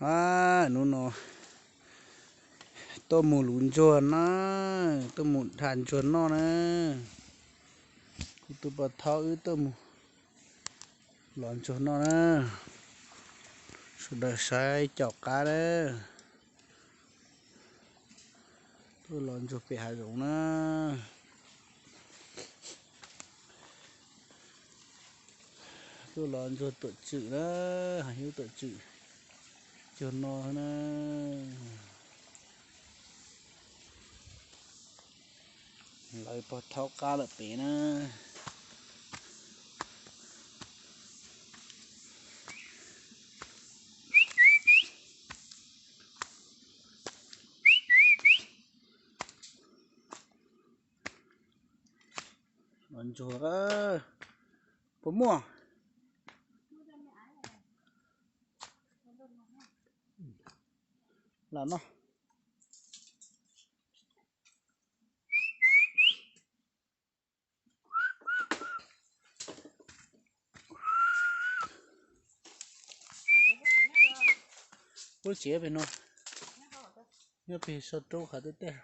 A, hnub no tuaj mus luv ntsuag na, tuaj mus dham ntsuag noj na. Kuv tus pog thaub wb tuaj mus lov ntsuag noj na. Sawv daws saib caum qab na. Tuaj lov ntsuag pem hav zoov na. Tuaj lov ntsuag tuam tswm na, hav hiub tuam tswm cuag no na. Lawv pog thaub qab lawm pem na. Lov ntsuag, puas muaj? Lam no. Lub tsev pem no, nyob pem sau roob qhov twg tej.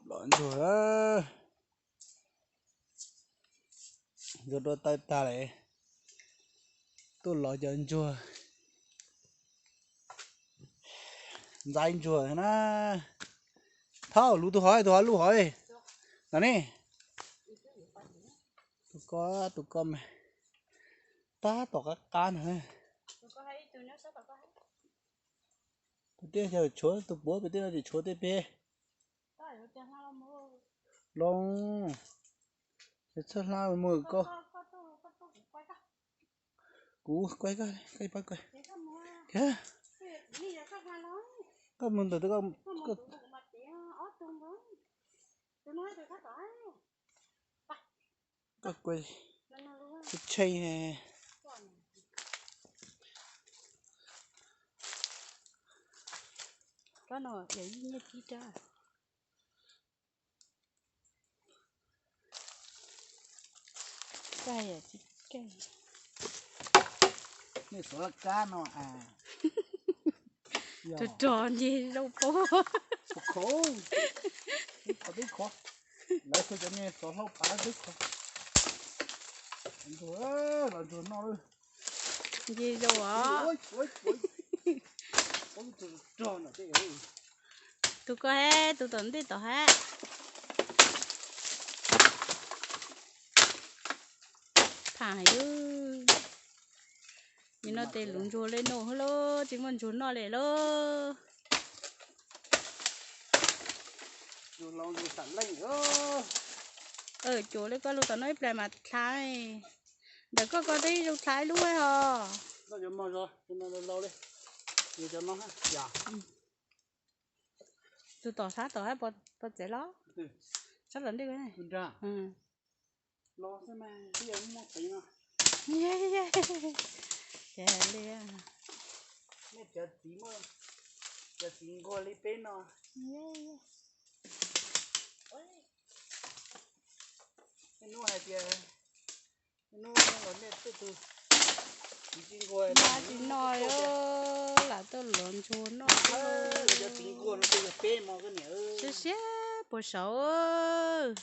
Lov ntsuag, ntsuag dua tawg tag lawm. Tuaj lov cov ntsuag, ntxaib ntsuag na. Thaub, luv tus hov, tus hov luv hov. Ntawm ne, tus ko, tus ko mas tab tom qab qab ntag. Tus tiaj yog tshuav tus puav pem tej no ces tshuav tej pem. Loo, txhawj hla mus ko. Kuv kuaj koj, koj pab kuaj. Koj mus ntawm, koj kuaj, kuv tsheej. Kab no yog ib nyiaj kib rab. Nej xov laj kab no a. Rog rog nce zaub paub. Khov, qhov twb khov. Lawv xov cov me xov hlaub pav twb khov. Los ntsuag noj lawm. Nce zaub os. Tus ko hab, tus tom ntej tom hab. Tham hais, nim no tes luv ntsuag le noj hwb lauj, tsis muaj ntsuag noj le lauj. Cuam le koj lug tom no ib pliag mas dlha. Ntawm koj ko twb ib zaug dlha ib lub hos. Tus tom sab tom hab pom txev los? Sab tom ntej. Ces li, nej cov txiv muaj, cov txiv nquag li peb no. Nej hnub hais tias, nej hnub los nej tej tug txiv tsis nquag, tsis noj, lam tuaj luv ntsuag noj. Cov txiv nquag no tej yog peb mog koj niam. Siab siab puas saud.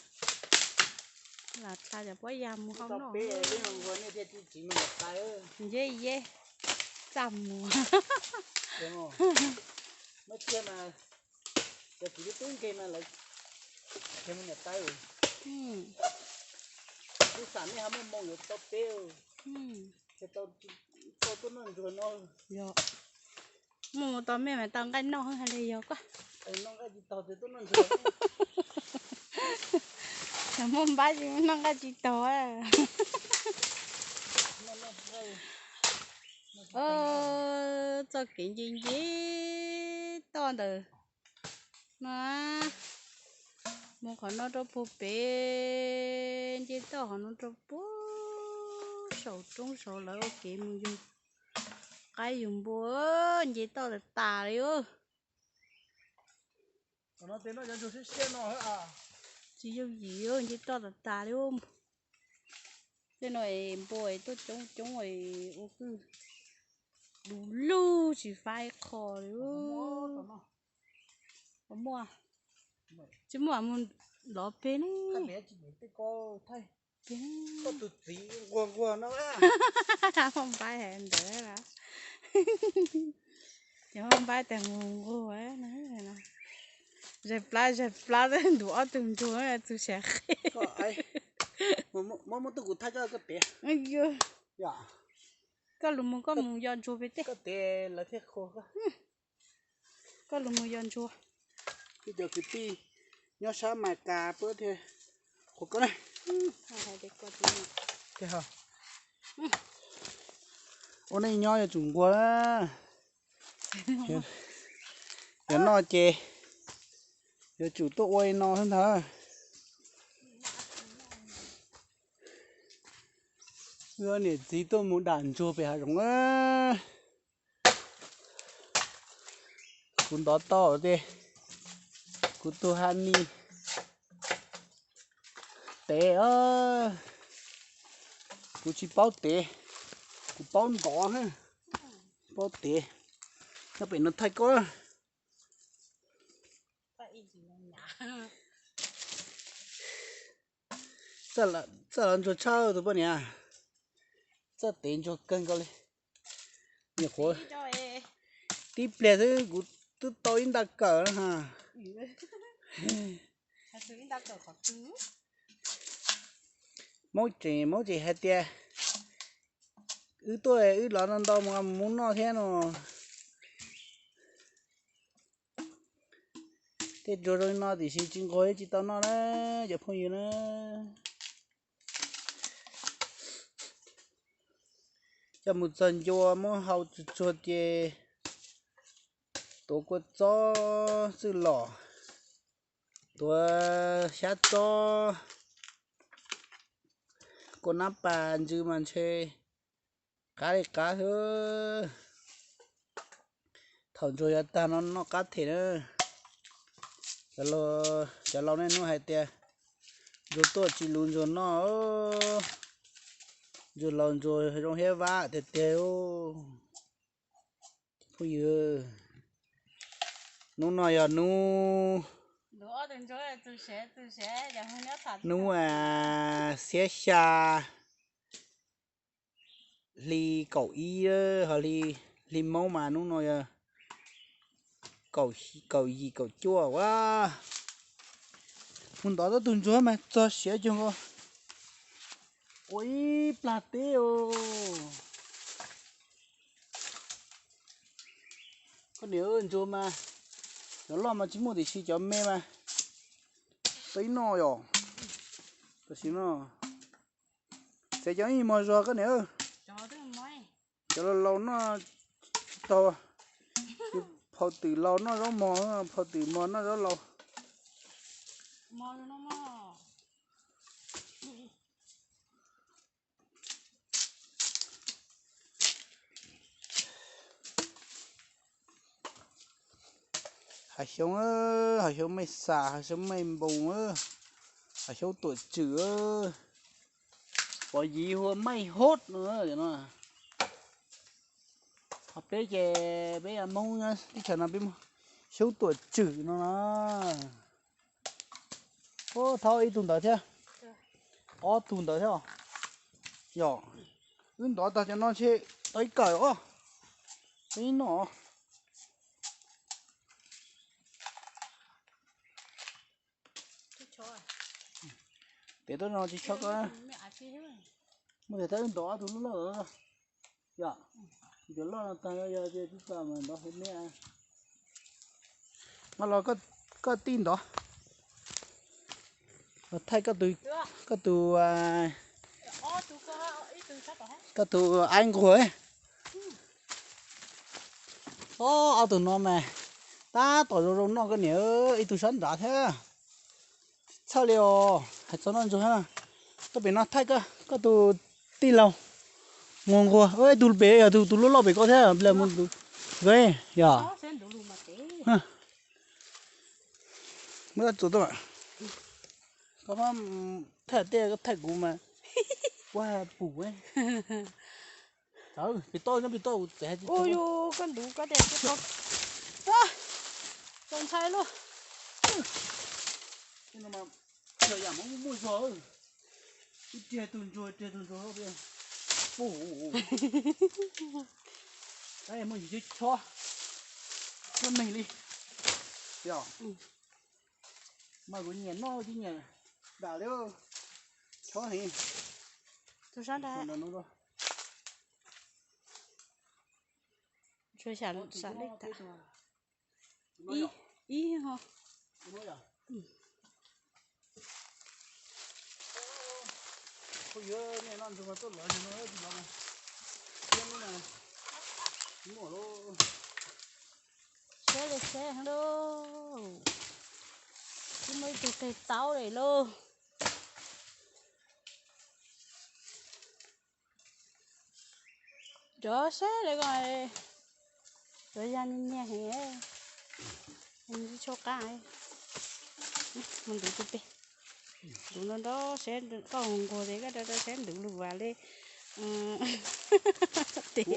Lam dlha cov pob yas mus hau noj. Peb nquag nej thiaj tsis mus niam tais. Nce ye, txaj muag. Muab tsiab mas, cov txiv tub tub nkeeg mas lawv mus niam tais. Kuv xam nej ho muaj moo yuav tau peb, tau tuaj noj ntsuag no. Muaj moo tau mej mas tau nqaij noj hab li yog koj. Noj nqaij tsis taug, muaj npab tsis noj nqaij tsis taug. Txoj kev nce nce toj ntawm no, mus qhov no rau puag pem, nce toj qhov no rau puag saum roob saud lawv ua kev mus yug qaib yug npua, nce toj tas tas li. Tsis yooj yim, nce toj tas tas li. Tej no es npua es tuaj coob coob es ua kwj du lug tsis faib qho li. Muaj, tsis muaj mus lov peg ne. Peb, koj tus txiv nquag nquag no. Hmoob Npaib hais ntawd las, ces Hmoob Npaib tias nquag nquag, zais plab zais plab, ntuav ob tug ntsuag txug siav qhi. Muab, muab tuaj kuv thaij koj, koj tev. Koj lug mus, koj mus yos ntsuag pem tej. Koj tev lawv thiaj qhuas koj. Koj lug mus yos ntsuag. Ib cov kwv tij nyob sab Mas Kas puab thiaj qhuas koj na. Ua neej nyob yuav tsum nquag. Yuav noj ces yuav tsum tuaj ua li no xwb ntag. Wb niam txiv tuaj mus dam ntsuag pem hav zoov. Kuv ntov tau tias kuv tus ha ni tev, kuv tsis paub tev, kuv paub ntov, paub tev. Nyob pem no thaij koj. Txawj lov ntsuag tshaj tus poj niam, txawj tev ntsuag kawg nkaus li. Nyuam qhuav tib pliag xwb kuv twb tau ib nta kawm na. Maub tseem, maub tseem hais tias wb tuaj wb lov ntau ntau mus mus noj thiab no. Tej ntsuag zoo li no tiam sis tsis nquag tsis tau noj na cov phooj ywg na. Coj mus txog ncua muab hau tsuag tsuag ces tuav kua txob txwj lom, tuav xyab txob, kua nab pas ntsws mas ntshe qab li qab xwb. Thaum ntsuag yuav tag no noj qab them na. Cov laus nej hnub hais tias ntsuag tuaj tsis luv ntsuag noj, ntsuag laus ntsuag zoo hiab vab tiag tiag. Phooj ywg, hnub no yog hnub, hnub xiab xya hli kaum ib, ho hli, hli Moob mas hnub no yog kaum yim kaum cuaj a. Mus ntov tau tug ntsuag mas txog siav cuag nkaus, ua ib plag teb os. Koj niam, ntsuag mas cov loj mas tsis muaj tiam sis cov me mas tau ib noj yom. Tam sim no txiav cov ib mos zog koj niam. Cov laus laus noj tsis tau, phau twm laus noj zaub mog, phau twm mog noj zaub laus. Hav xyoob, hav xyoob mej xas, hav xyoob mej npoos, hav xyoob tuam tswm, pov yiv hu mej hot no. Ho peb ces peb Hmoob nyob teb chaws no peb muaj xyoob tuam tswm no na. Thauj ib tug ntawd thiab, ob tug ntawd thiab. Yog wb ntov tag cov no ntshe tau ib kawm os, tau ib noj. Pem tuaj no tsis tshua koj, muaj tias tab wb ntov ob tug loj loj. Yog, cov loj no tag yog tias tsis tau mas ntov hauv me. Mas los koj tij ntov, los thaij koj tus, koj tus aib nquag. Ob tug no mas tab tom zoo zoo noj koj niam, ib tug sab nrad thiab. Txhawj li os, hais txog noj ntsuag. Koj pem no thaij koj tus tij laug nquag nquag, ib tug pem yog tus loj loj pem ko thiab. Yog, muab txuas tuaj, koj thaij tej koj thaij kuv mas. Puag pum. Txawm pis toj nyob pis toj txawm hais tias. Ua yus koj ntuv koj tias tsis tau. Txaus ntshai lauj. Yam muaj muaj zog. Ib riag tug ntsuag, riag tug ntsuag. Pum. Muaj yus chob, chob, chob neeg li. Yog mas kuv nyiam noj tib nyiam dam li. Chob heev. Tus sab nrad. Ib, ib ho. Sab li sab heev lauj. Twb muaj ib tug qig taub li lauj. Cov sab li ko, cov yag nyias nyias heev, tsis tshua qab. Mus ntuv tus pem, ntuv nrov nrov sab, koj nquag tes koj rau rau sab ntuv lus vam li. Tes,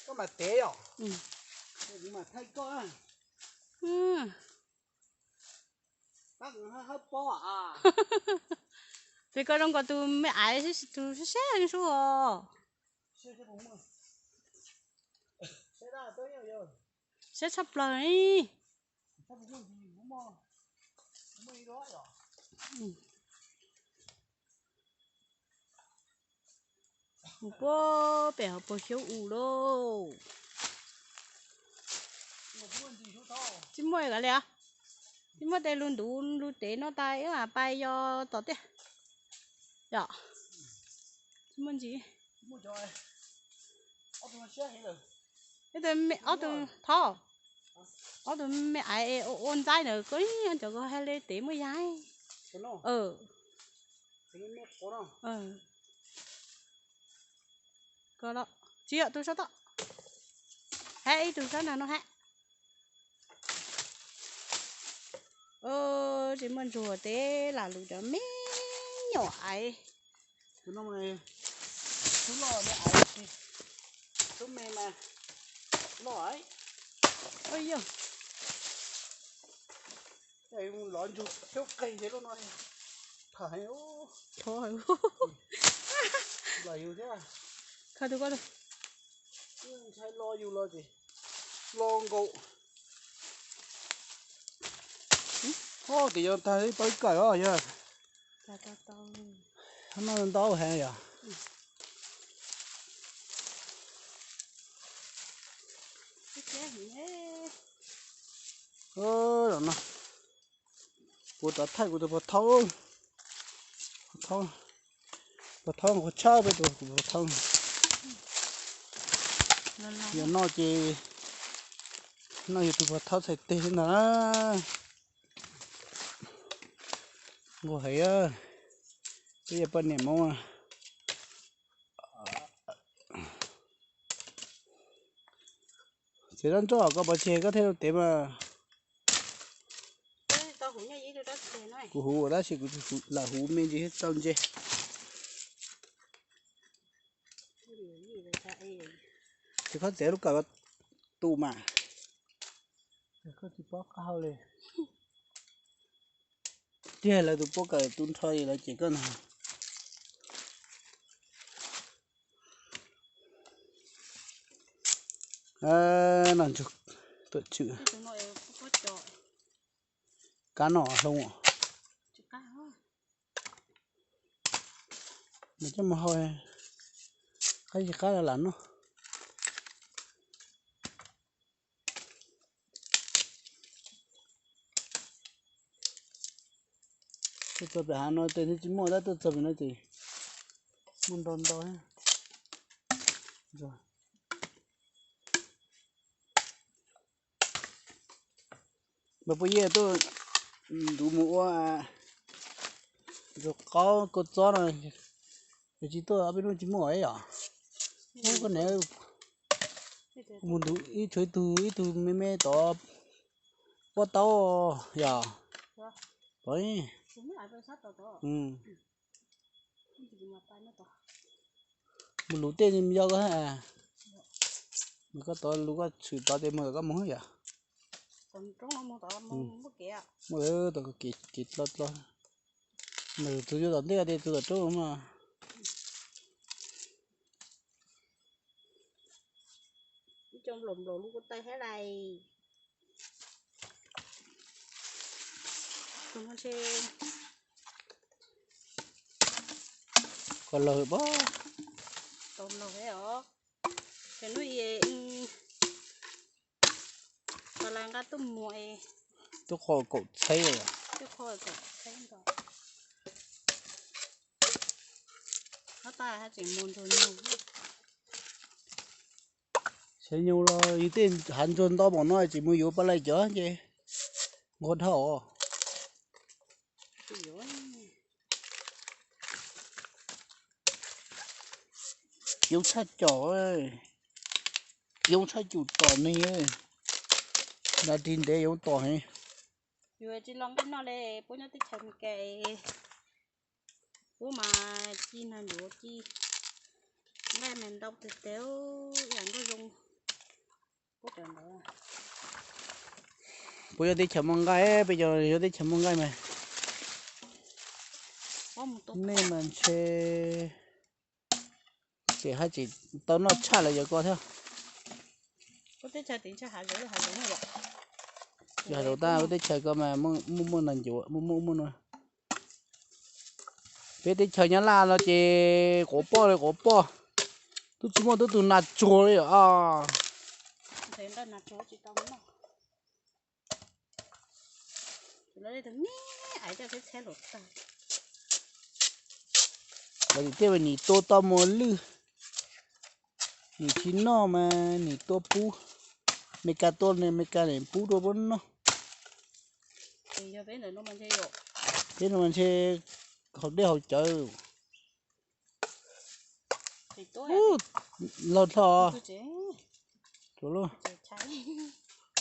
koj mam tev os, kuv mam thaij koj. Ces koj zoo nkaus tus me aiv, tus sab sab heev sub os. Sab tshaj plaws li. Mus puag pem hauv paus xyoob u lauj. Tsis muaj kav liam, tsis muaj tej lug ntuv lug tev no tas ib mam pais yos tom tiaj. Yom, tsis muaj ntsis. Ob tug, ob tug thaub, ob tug me aiv ua ntxaib ntawd koj cov ko hais li tev muaj yaig. Tsis yog tus sab tod. Hab ib tug sab nrag no hab. Tsis muaj ntsuag teb lam lug cov me nyuam aiv. Tub loj me aiv, tub me mas loj. Yog, lov ntsug xyoob qig lub no. Thov, thov yus thiab. Khaws tus ko, ntshai lo yus los ces lo nkaus. Tes yog tag ib tau ib kaim os yog. Noj ntau heev yom. Los no kuv rov thaij kuv tus puag thaub, puag thaub, puag thaub qhuav tshaj peb tus puag thaub. Yog noj ces noj yog tus puag thaub txhais teg ntag na. Nquag heev, peb yog poj niam Hmoob. Txiav zab nroj koj pov tseg koj thiaj tev mas. Kuv huv tab sis kuv lam huv me ntsis tau ntse. Ces koj txiav lub kawm tu mas. Koj tsis paub qab hau li. Tiag lawv tus puab kawm tu nrho lawv ces koj no. No ntsug tuam tswm. Kab no hloov. Mas coj mus hau, qab tsis qab lam noj. Tuaj txog pem hav no tes tsis muaj, tab tuaj txog pem no ces muaj ntau ntau. Npawg Pub Yias tuaj ntuv mus ua ntxuag qaub kua txob no, es tsis tuaj ob peb hnub tsis muaj yom. Ub, koj niam, mus ntuv ib tshuav ib tug, ib tug me me tod pob taub yom. Pom, Mus lus tej yog koj, koj tod lus koj tshwm tod ces mus koj mus yom. Muaj tod kev dlo dlo, mus tus yuav tom ntej ces tus tom roob mas. Ib co nplaum nplaum lub kuv taw thiab lais. Koj laug pob. Tau laug thiab os. Ces hnub i, tau la nqa tuaj muag, tuaj qho kaum txheeb, tuaj qho kaum txheeb nkaus. Hab tas hab tseem mus ntsuag nyuag. Tsheb nyuj los yus tej hav ntsuag nto npaum no tsis mus yuav pab laij cov ces nquag dhau os. Yoov tshaj com, yoov tshaj cum tom neeg, nra ris ntev yoov tom heev. Yus tsis los nqaij noj li, puab nyob teb chaws Amelikas, puab mas ci nag ncuav ci, nqaij mas ntau tiag tiag, ib yam nkaus zoo. Puab cov ntawd, puab yog teb chaws muaj nqaij, peb cov yog teb chaws muaj nqaij mas. Nej mas ntshe ces haj tseem tau noj tshaj lawv cov ko thiab. Ces hav zoov tab, puab teb chaws ko mas muaj muaj nas ncuav, muaj muaj muaj no. Peb teb chaws Nyab Laj no ces quav poj li quav poj, twb tsis muaj tub tug nas tsuag li os. Lawv tias tej nim tua tau muas lwj, nim tsis noj mas nim tua pub, Meskas tua, Meskas nim pub rau puab noj. Peb no mas ntshe haus dej haus cawv. Laug dlho,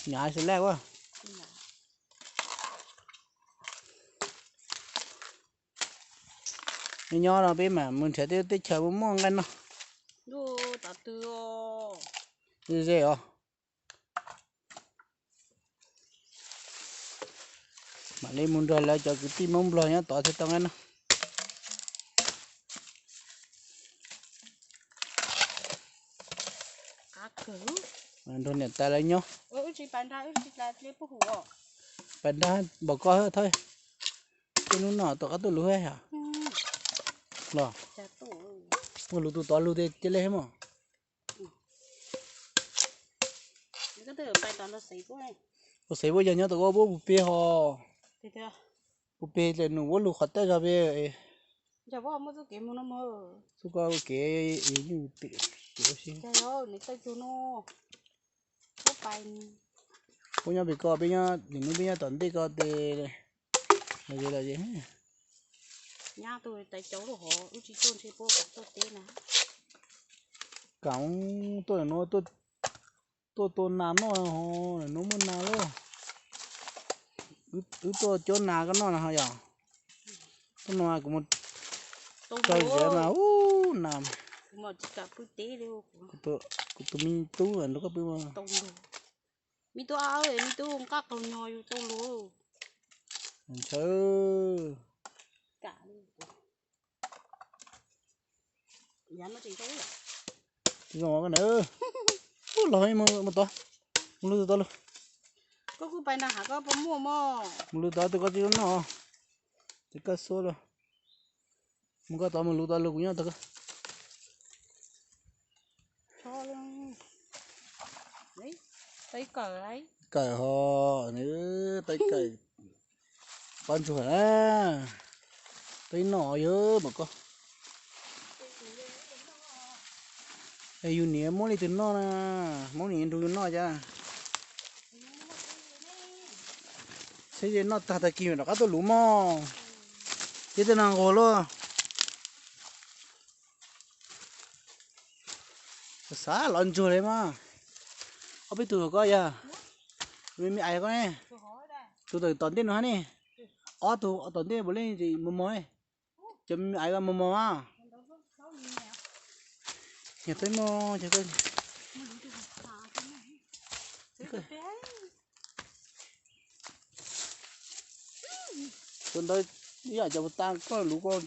hnyav xwb laj ua. Nyob nyob no peb mam mus nrhiav tej teb chaws muaj muaj nqaij noj. Ze os. Mam li mus nrog lawv cov kwv tij Hmoob Nplog nyob tod thiaj tau nqaij noj. Nrog niam tais lawv nyob. Pais nrag npaum ko thawj, tej hnub no tom qab tuaj luv hab. Los, muaj lus tus tod lug cia li hab mog. Ua xev puab yog nyob tau ua puab puj peg ho. Puj peg tes num puab lug qhov taj zog peb. Txuj ko kev, puab nyob pem ko, peb nyob nim nub peb nyob tom ntej ko tes. Kav tuaj nas noj, nub muaj nas lawm. Wb tuaj cuab nas koj noj na ho yog. Tuaj no kuv mus tau ziav mas ub nas. Kuv tus me tub nrog koj pw. Me tub, me tub nqaj qaug nyog yus tau lus. Ntshaw. Zoo na, ub los mus tod, mus lug tod lug. Mus lug tod tus koj tsis noj, tes koj xub lug. Mus koj tod mus lug tod lug kuv nyob tod koj. Kawm ho, tau kawm, pob ntsuag na, tau noj yog mas koj. Yus niam muab li tus noj na, Hmoob niam nrug yus noj cas. Saib ze noj tag tag kis mam rov qab tuaj luv mog. Ces tej no nquag luaj. Xav los ntsuag li mas. Ob peb tug koj yog, me me ais koj ne, tus tom ntej no hab ne, ob tug tom ntej puav leej mos mos ne, cov me me ais koj mos mos mas. Nyias peb mo, ces koj, tus ntawd ib yam cov puas tas koj luv koj.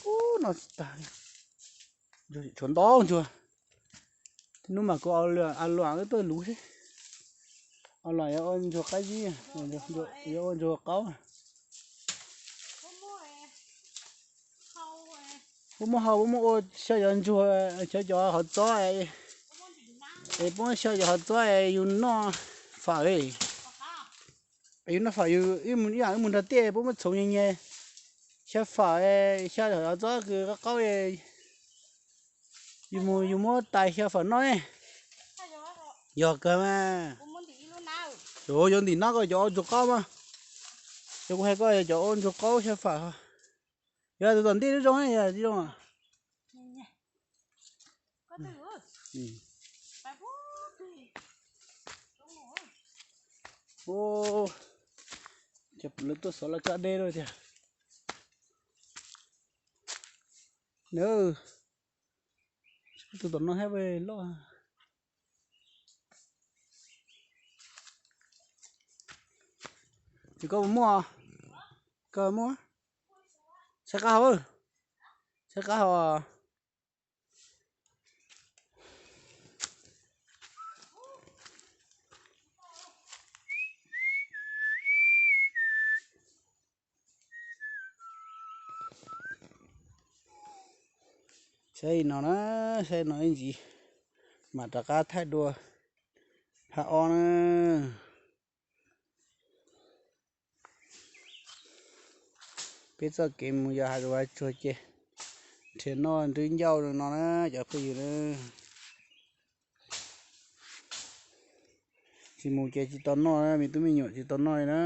Ub, no tsis tas li. Tshuav ntau ntsuag. Hnub mas kuv a luam wb tuaj luv xwb. A luam yuav ua ntsuag qab zib, yuav ua ntsuag qaub. Puab muab hau, puab muab ua xyaw cov ntsuag, xyaw cov hov txob, es puab muab xyaw cov hov txob es yus noj fawm. Yus noj fawm, yus ib yam wb mus nrog tiaj puab muab txhoov nyeg nyeg, xyaw fawm, xyaw hov txob kws qaub qaub, yus mus yus muab tais xyaw fawm noj ne. Yog kawg mas. Yuav ntim nab koj cov ua ntsuag qaub mas. Yog kuv hais koj cov ua ntsuag qaub xyaw fawm. Yog tus tom ntej lub zoo, yog zoo. Lawv tuaj xov laj kab deb lawm tiag. Nws, tus tom no thiab loj. Ces koj puas muaj? Koj muaj? Saib qab hau, saib qab hau. Saib no na, saib no ib ntsis mam rov qab thaij dua phab ob na. Peb txoj kev mus yos hav zoov hav tsuag ces nrhiav noj nrhiav ncauj no na cov phooj ywg na. Tsis mus ces tsis tau noj, me tub me nyuam tsis tau noj li na.